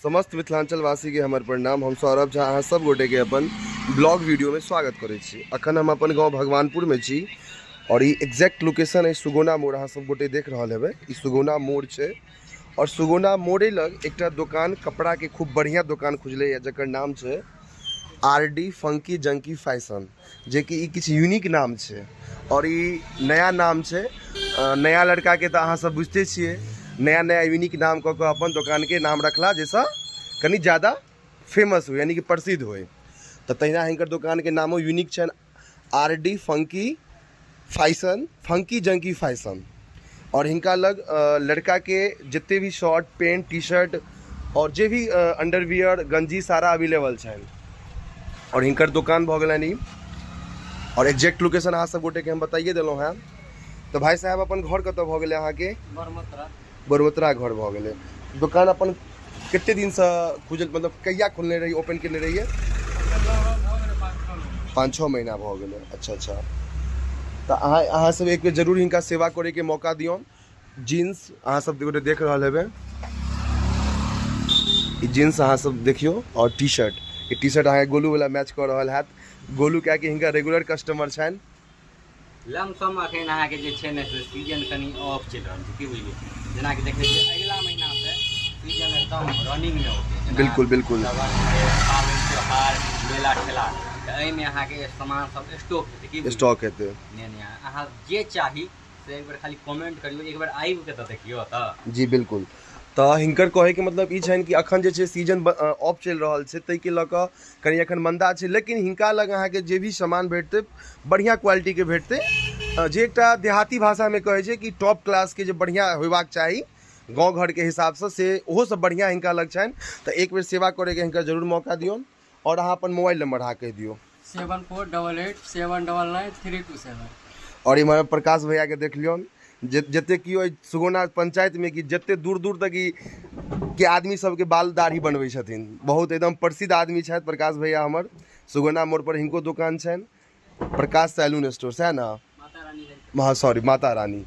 समस्त मिथिलांचलवासी के हमर प्रणाम। हम सौरभ झा अहाँ सब गोटे के अपन ब्लॉग वीडियो में स्वागत करै छी। अखन हम अपन गांव भगवानपुर में छी और ई एग्जैक्ट लोकेशन है सुगौना मोड़। अहाँ सब गोटे देख रहल हेबै, ई सुगौना मोड़ छै और सुगौना मोड़े लग एकटा दुकान कपड़ा के खूब बढ़िया दुकान खुजले है, जकर नाम छै R D funky junky fashion, जे कि ई किछु यूनिक नाम छै और ई नया नाम छै। नया लड़का के तो अहाँ सब बुझते छियै, नया नया यूनिक नाम कऽ कऽ अपन दोकान के नाम रखला, जाहिसँ कनि ज़्यादा फेमस हो, यानी कि प्रसिद्ध होय। तऽ तहिना हिनकर दोकान के नामो यूनिक छनि, R D funky fashion, funky junky fashion. और हिनका लग लड़का के जते भी शर्ट पेंट टी शर्ट और जे भी अंडरवियर गंजी सारा अवेलेबल छनि। और हिनकर दोकान भऽ गेलनि ई। और एग्जैक्ट लोकेशन अहाँ सब गोटे के हम बताइए देलहुँ हेँ। तऽ भाई साहब अपन घर कतऽ भऽ गेलै अहाँके? बरमोतरा। बरमोतरा घर भऽ गेलै। दोकान अपन कते दिनसँ खुजल, मतलब कहिया खोलने रही, ओपन केने रहियै? 5-6 महीना भऽ गेलै। अच्छा अच्छा, तऽ अहाँ सब एक बेर जरूर हिनका सेवा करैके मौका दियौन। जीन्स अहाँ सब गोटे देख रहल हेबै, ई जीन्स अहाँ सब देखियौ। और T shirt, E T shirt अहाँके गोलू वाला मैच कऽ रहल हैत। गोलू कियाकि हिनका रेगुलर कस्टमर छनि। लमसम अखन अहाँके जे छै ने से सीजन कनि ऑफ चलि रहल छै, की बुझलियै? जेनाकि देखै छियै अगिला महीना से सीजन एकदम रनिंगमे औतै। बिल्कुल बिल्कुल। पाबनि त्योहार मेला ठेला, तऽ एहिमे अहाँके सामान सब स्टॉक हेतै, की बुझलियै? स्टॉक हेतै। नहि नहि, अहाँ जे चाही से एक बेर खाली कमेंट करियौ, एक बेर आबि कऽ तऽ देखियौ तऽ। जी बिल्कुल। तऽ हिनकर कहैके मतलब ई छनि कि अखन जे छै सीजन ऑफ चलि रहल छै, ताहिके लऽ कऽ कनि अखन मंदा छै, लेकिन हिनका लग अहाँके जे भी सामान भेटतै बढ़िआँ क्वालिटीके भेटतै। जे एकटा देहाती भाषामे कहै छै कि टॉप क्लासके जे बढ़िआँ होयबाक चाही गाँव घरके हिसाबसँ, से ओहो सब बढ़िआँ हिनका लग छनि। तऽ एक बेर सेवा करैके हिनका जरूर मौका दियौन। और अहाँ अपन मोबाइल नंबर अहाँ कहि दियौ। 7488 799 327। और इम्हर प्रकाश भैया के देख लियौन, जते केओ एहि सुगौना पंचायत में कि जते दूर दूर तक ई के आदमी सबके बाल दाढ़ी बनबै छथिन, बहुत एकदम प्रसिद्ध आदमी छथि प्रकाश भैया हमर। सुगौना मोड़ पर हिनको दोकान छनि, प्रकाश सैलून स्टोर, सएह ने? माता रानी। हाँ सॉरी, माता रानी।